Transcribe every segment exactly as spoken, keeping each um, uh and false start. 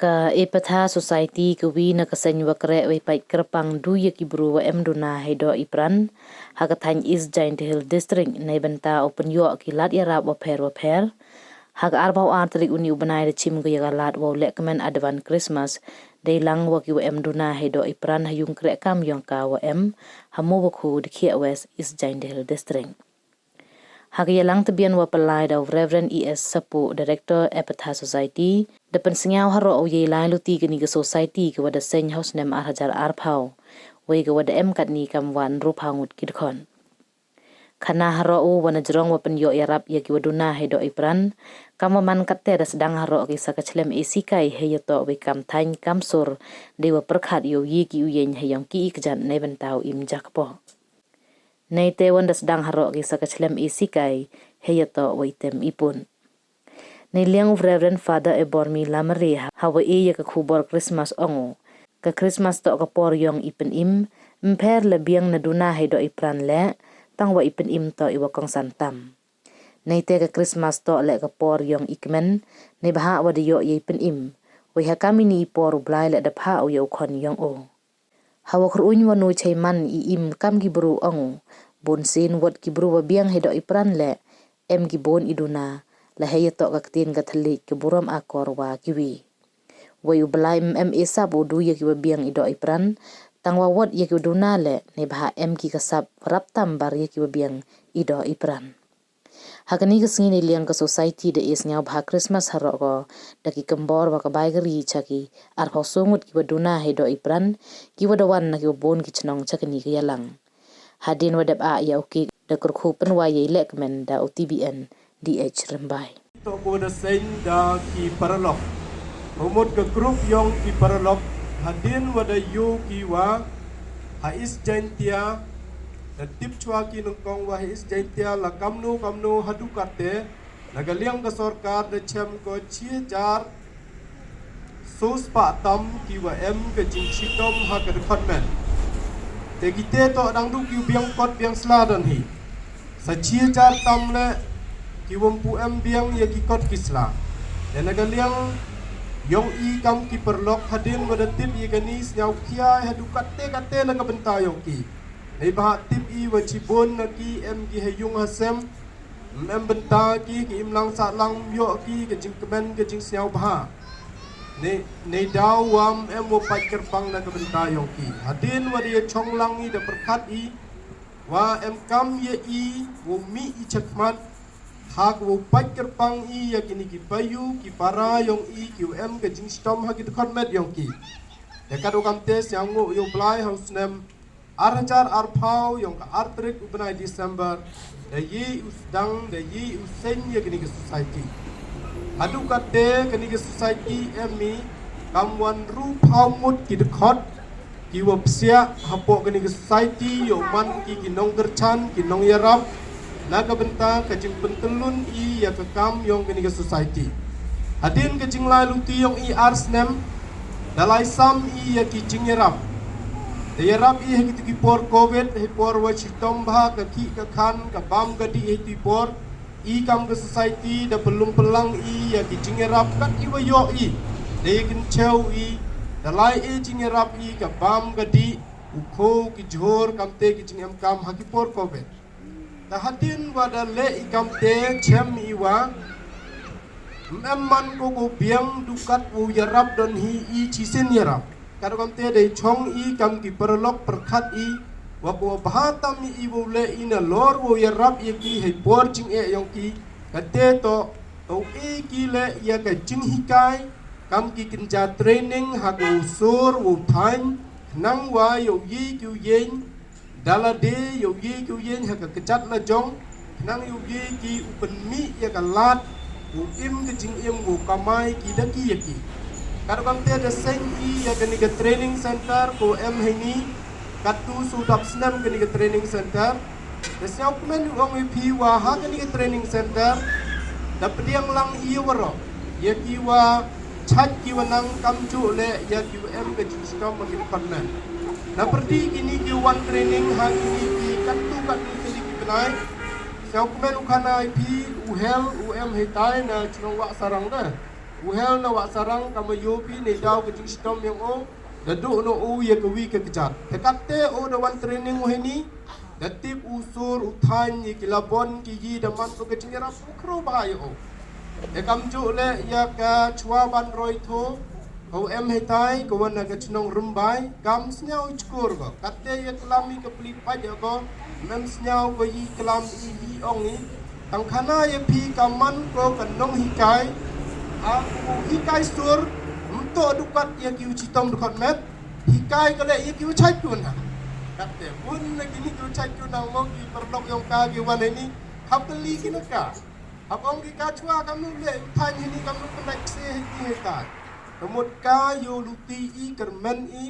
Ka Epatha Society ka wi na ka seng wa kreh wei pait kyrpang du ya ki bru wa em duna hei doh i pran ha ka thaiñ East Jaintia Hills District neibynta u pynyoh ki lad yarap wapher wapher. Ha ka arphaw ar tarik uni u bnai da chim ka ya ka lad wa u lehkmen Advance Christmas deilang wa ki wa em duna hei doh i pran ha yung kreh kam yong ka wa em ha Mowakhu, Dkhiah West, East Jaintia Hills District. Ha ka yalang tbian wa pynlai da u Reverend E S Sapu, Director, Epatha Society, da pynsngew haroh u yei lai luti kani ka society ka wa da seng ha u snem ar hajar arphaw, wei ka wa da em katni kam wa ynruphaw ngut ki dkhot. Khana haroh u wa na jrong wa pynyoh yarap ya ki wa duna hei doh i pran, kam wa man katte da sdang haroh ki sa ka chlem esikai hei yatoh wei kam thaiñ kam sur, dei wa pyrkhat yow yei ki u yeng hei yong ki i kjat neibynta u im jakpoh. Neite wan da sdang haroh ki sa ka chlem esikai hei yatoh wei tem i pun. Nei liang u Reverend Father Ebormi Lamare ha wa e ya ka khubor Christmas ong u, ka Christmas toh ka por yong i pynim, ym pher la biang na duna hei doh i pran leh, tang wa i pynim toh i wa kongsan tam. Neite ka Christmas toh leh ka por yong i kmen, neibhah wa da yoh yei pynim, wei ha kam ini i por u Blai leh da phah u ya u khon yong u. Ha wa khruñ wa nu chei man i im kam ki bru ong u, bun sien wat ki bru wa biang hei doh i pran leh, em ki bun i duna, la hei yatoh ka ktien ka thylliej ka burom akor wa ki wi. Wei u Blai ym em e sap u du ya ki wa biang i doh i pran, tang wa wat ya ki wa duna leh, neibhah em ki ka sap rap tam bar ya ki wa biang i doh i pran. Ha kani ka sngi nei liang ka society da e sngewbha Christmas haroh ko, da ki kambor wa ka bai ka ri cha ki arphaw soo ngut ki wa duna hei doh i pran, ki wa da wan na ki wa bun ki chnong cha kani ka yalang. Hadien wa dep ah ya u kik da kyrkhu pynwai yei lehkmen da u T B N D H Rymbai. Toh ko da seng da ki paralok. Humut ka group yong ki paralok, hadien wa da yoh ki wa ha East Jaintia, da tip chwa ki nyngkong wa ha East Jaintia la kamno kamno haduh katte, na ka liang ka sorkar da chem ko chi hajar soo spah tam ki wa em ka jingchitom ha ka dkhot met. Te kite toh dang du ki u biang kot biang sla don hi. Sa chi hajar tam leh ki wym pu em biang ya ki kot ki sla. Te na ka liang yong i kam ki paralok, hadien wa da tip ya kani, sngew khia haduh katte katte na ka bynta yong ki. Neibhah tip i wa chibun na ki em ki ha yung ha sem, ym em bynta ki, ki im lang sah lang, ym yoh ki ka jingkmen ka jingsngewbha. Nei, neidaw wa ym em wa pait kyrpang na ka bynta yong ki. Hadien wa da ya chong lang i da pyrkhat i wa em kam ya i wow mih i chakhmat, ha ka wow pait kyrpang i ya kini ki payu ki para yong i ki wa em ka jingchitom ha ki dkhot met yong ki. Te kat u kamte, sngewbha yow Blai ha u snem ar hajar arphaw yong ka ar tarik u bnai December, da yei u sdang, da yei u seng ya kani ka society. Haduh katte kani ka society em i kam wa ynruphaw ngut ki dkhot ki wa psiah hapoh kani ka society, yow man ki ki nongkyrchan, ki nongyarap, na ka bynta ka jingpyntyllun i ya ka kam yong kani ka society. Hadien ka jinglai luti yong i ar snem, da lai sam i ya ki jingyarap. Da yarap i ha kitu ki por covid, hei por wa chitom bha ka khih ka khan, ka bam ka dih, hei tu i por i kam ka society da pynlung pynlang i ya ki jingyarap kat i wa yoh i. Da ya kynchew i, da lai e jingyarap i, ka bam ka dih, u kho, ki jhur, kamte ki jingemkam ha ki por covid. Te hadien wa da leh i kamte, chem i wa ym em man ko ko biang du kat wow yarap don hi i chisien yarap. Kat u kamte da chong i kam ki paralok, pyrkhat i wa ko bha tam i wow leh i nalor wow yarap ya ki hei por jingeh yong ki. Katte toh, toh e ki leh ya ka jinghikai, kam ki kynja training ha ka wow sur wow thaiñ, khnang wa yow yei ki u yeng, da lade yow yei ki u yeng ha ka kjat lajong, khnang yow yei ki u pynmih ya ka lad, u im ka jingim, u kamai ki da ki ya ki. Kat u kamte da seng i ya kani ka training center ko em heini, kattu soo dap snem kani ka training center. Da sngewkmen u ong i phi wa ha kani ka training center da pdiang lang i waroh ya ki wa chait ki wa nang, kamjooh leh ya ki wa em ka jingchitom ha ki dkhot met. Na pyrdi kini ki wan training ha kini ki kattu kattu tylli ki bnai. Sngewkmen u khana i phi u Hel, u em heitai na chnong Wahsarang da. U hel na Wahsarang ka ma yoo phi ne daw ka jingshitom yong o, da duh no u ya ka wi ka kjat. Te katte o da wan training u hini, da tip u sur u thain ya ki labon ki yi da man to ka jingyarap u khro ba ya o. Te kam ju le ya ka chwa ban roi tho, ka u em hetai, ka wan na ka chnong Rymbai, kam sniaw i chkur ko. Katte ya klam i ka pli paj ya ko, mem sniaw ko yi klam i yi ong i. Tang khana ya phi ka man ko ka nong hikai. Ha, u hikai sur, mto dukat ya ki u chitom dukat met. Hikai ko le ya ki u chait kuna. Katte, bun na ki ni ki u chait kuna mo ki paralok yong ka ki wan hini. Hap kali ki na ka. Hap ong ki ka chwa kam nu le, thain hini kam nu kena kse hini hetai. Kamut ka yo luti i kermen i,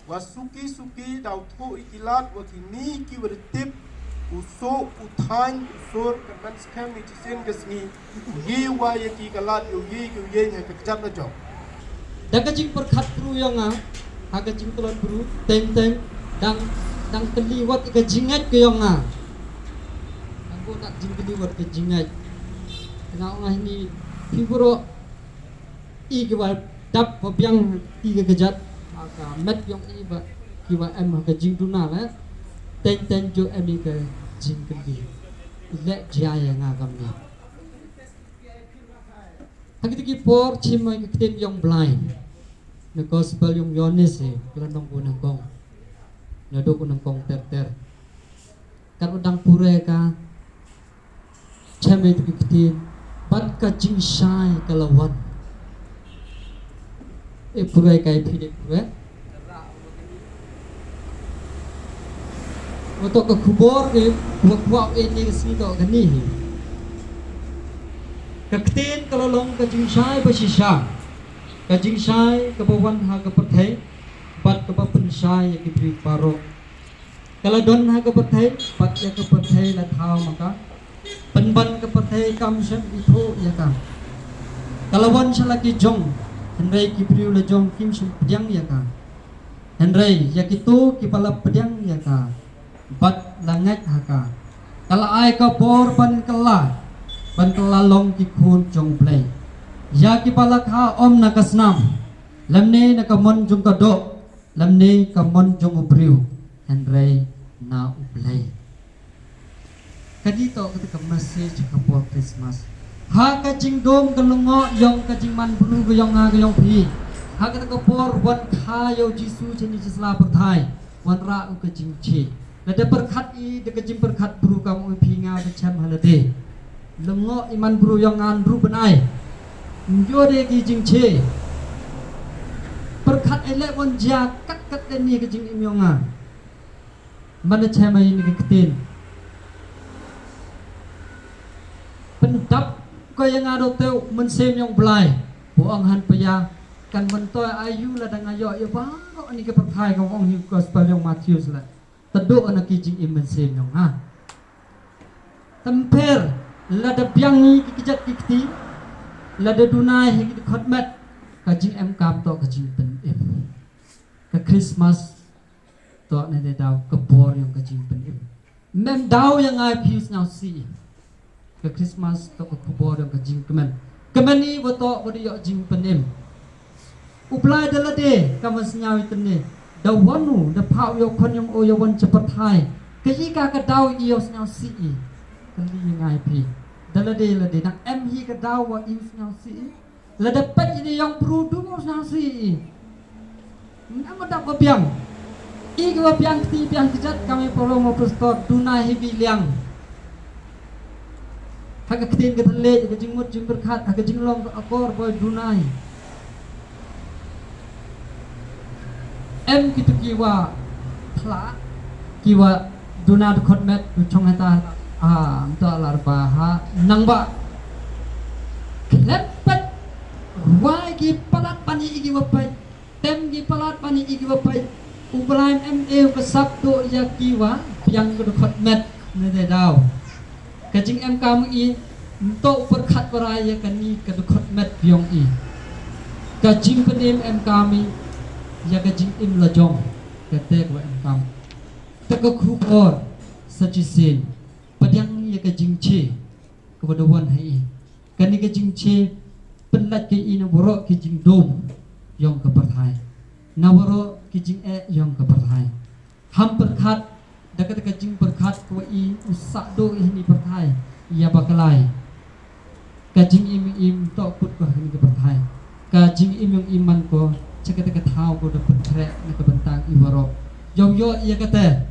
wa suki suki daw tho i ki lad wa ki ni ki wa da tip, u so, u thain, u sur, ka man skhem i chisien ka sngi, u ye wa ya ki ka lad, u ye ki u ye ha ka kjat la jong. Da ka jingpyrkhat bru yong nga, ha ka jingtlot bru, teng teng, dang, dang kylli wat i ka jingngait ka yong nga. Dang ko da jingkylli wat ka jingngait. Nga ong nga hini, phi bro, i ki wa dap wa biang i ka kjat, ha ka met yong i wa ki wa em ha ka jingduna le, teng teng ju em i ka jingkylli. Le jia ya nga kam ni. Ha ki ti ki por chim i ka ktien yong Blai. Na gospel yong Yohanes e, kala nong u nangkong. Na dok u nangkong ter ter. Kat u dang pure ka, chem i tu ki ktien, bat ka jingshai ka la wan. E pure ka i phi de pure. Wa to ka khubor ke, wa kwah e ni ka sngi to ka ni hi. Ka ktien ka la long ka jingshai ba shisha. Ka jingshai ka ba wan ha ka pyrthei, bat ka ba pynshai ya ki briew baroh. Ka la don ha ka pyrthei, bat ya ka pyrthei la thaw ma ka. Pynban ka pyrthei kam shem i tho ya ka. Ka la wan sha la ki jong, hynrei ki briew la jong kim shem pdiang ya ka. Hynrei ya ki to ki ba la pdiang ya ka, bat la ngait ha ka, ka la ai ka bor ban kylla, ban kylla long ki khun jong Blei. Ya ki ba la kha om na ka snam, lymne na ka mon jong ka doh, lymne ka mon jong u briew, hynrei na u Blei. Ka di to kata ka message ka por Christmas. Ha ka jingdum ka lyngngoh yong ka jingman bru ka yong nga ka yong phi. Ha kata ka por wan kha ya u Jisu chini chi sla pyrthai. Wan rah u ka jingche. Lada pyrkhat i da ka jingpyrkhat bru kam u phi nga da chem ha lade. Lyngngoh i man bru yong nga ynru bnai. Njo de ki jingche. Pyrkhat e le wan jia kat kat de ni ka jingim yong nga. Manda chem i ni ka ktien. Pyndap ko ya nga do teu mynsiem yong Blai. Bu ong han paya kan myntoi ayu lada nga yoh ya baroh ni ka pyrthai ka ong hi gospel yong Matthew la. Tadu na ki jingim mynsiem yong nga. Tymper lada biang i ki kjat ki kti, lada duna hi ki dkhot met, ka jingem kam to ka jingpynim. Ka Christmas to ne de daw ka bor yong ka jingpynim. Mem daw ya nga phi u sniawsih. Ka Christmas to ka khubor yong ka jingkmen. Kmen i wa to wa da yoh jingpynim. U Blai da lade, ka ma sniaw i tynne. Da wan u, da pha u yow khon yong o yow wan cha pyrthai. Ka yi ka ka daw i yow sniawsih i. Ka li ya nga phi. Da lade lade, nang em hi ka daw wa i u sniawsih i. Lada peit i ni yong bru du mo sniawsih i. Nga ma dap wa biang. I ki wa biang kti biang kjat kami polong wa pastor duna hi bi liang. Ha ka ktien ka thylliej, ha ka jingmut jingpyrkhat, ha ka jinglong ka akor boi duna hi. Em kitu ki wa phla, ki wa duna dkhot met, du chong heta, ah, mto alar ba ha, nang ba. Khlem peit, wai ki palat bani i ki wa peit. Tem ki palat bani i ki wa peit. U Blai em e u ka sap to ya ki wa biang ka dkhot met ne de daw. Ka jingem kam i, mto u pyrkhat warai ya ka ni ka dkhot met yong i. Ka jingpynim em kam i, ya ka jingim la jong, ka te ka wa em kam. Te ka khubor sa chisien, pdiang ya ka jingche, ka wa da wan ha i. Ka ni ka jingche, Pynlait ka i na waroh ki jingdum yong ka pyrthai, na waroh ki jingeh yong ka pyrthai. Ham pyrkhat da kata ka jingpyrkhat ko i u sah duh i hini pyrthai ya ba klai. Ka jingim im toh kut ko ha kani ka pyrthai. Ka jingim yong i man ko cha kata ka thaw ko da pynkhreh na ka bynta i waroh. Yow yoh ya kata,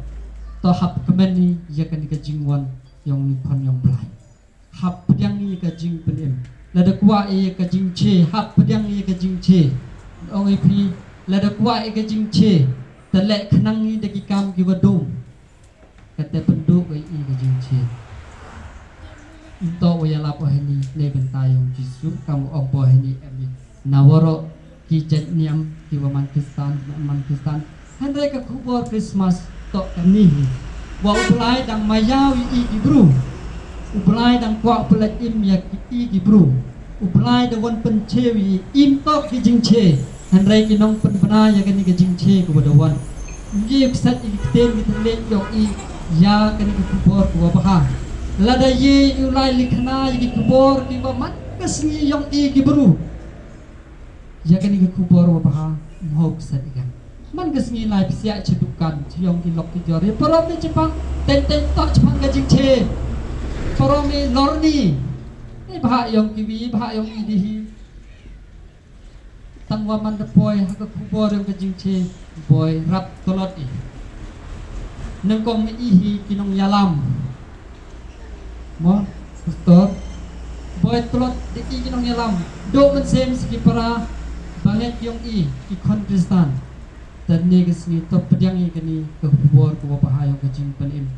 toh hap kmen i ya kani ka jingwan yong i khon yong Blai. Hap pdiang i ya ka jingpynim. Lada kwah i ya ka jingche, hap pdiang i ya ka jingche. Ong i phi, lada kwah i ya ka jingche, te leh khnang i da ki kam ki wa dum. Kata pynduh ko i ka jingche. Nto wa yalap o hini ne bynta yong Jisu, kam ong po hini em i na waroh ki jait niam ki wa man Kristan, man Kristan. Hynrei ka khubor Christmas toh kani hi, wa u Blai dang mayaw i ki bru. U Blai dang kwah pynlait im ya ki i ki bru. U Blai da wan pynche i, im toh ki jingche. Hynrei ki nongpynbna ya kani ka jingche ko wa da wan. Ngi ksat i ki ktien ki thleng yong i ya kani ka khubor ko wa bha. Lada ye i u lai likhna ya ki khubor ki wa man ka sngi yong i ki bru. Ya kani ka khubor wa bha, mho ksat i kan. Man ka sngi lai psiah cha dukan, cha yong ki lok ki jor. Parom i chapang, teng teng toh chapang ka jingche. Parom i lorni. I bha yong ki wi, bha yong i di hi. Tang wa man da poi ha ka khubor yong ka jingche, boi rap tlot i. Nang kong i hi ki nongyalam. Mo, pastor. Boi tlot di i ki nongyalam. Dooh mynsiem sa ki para, bangeit yong i ki khon Kristan. Te ne ka sngi toh pdiang i kani ka khubor ko wa bha yong ka jingpynim.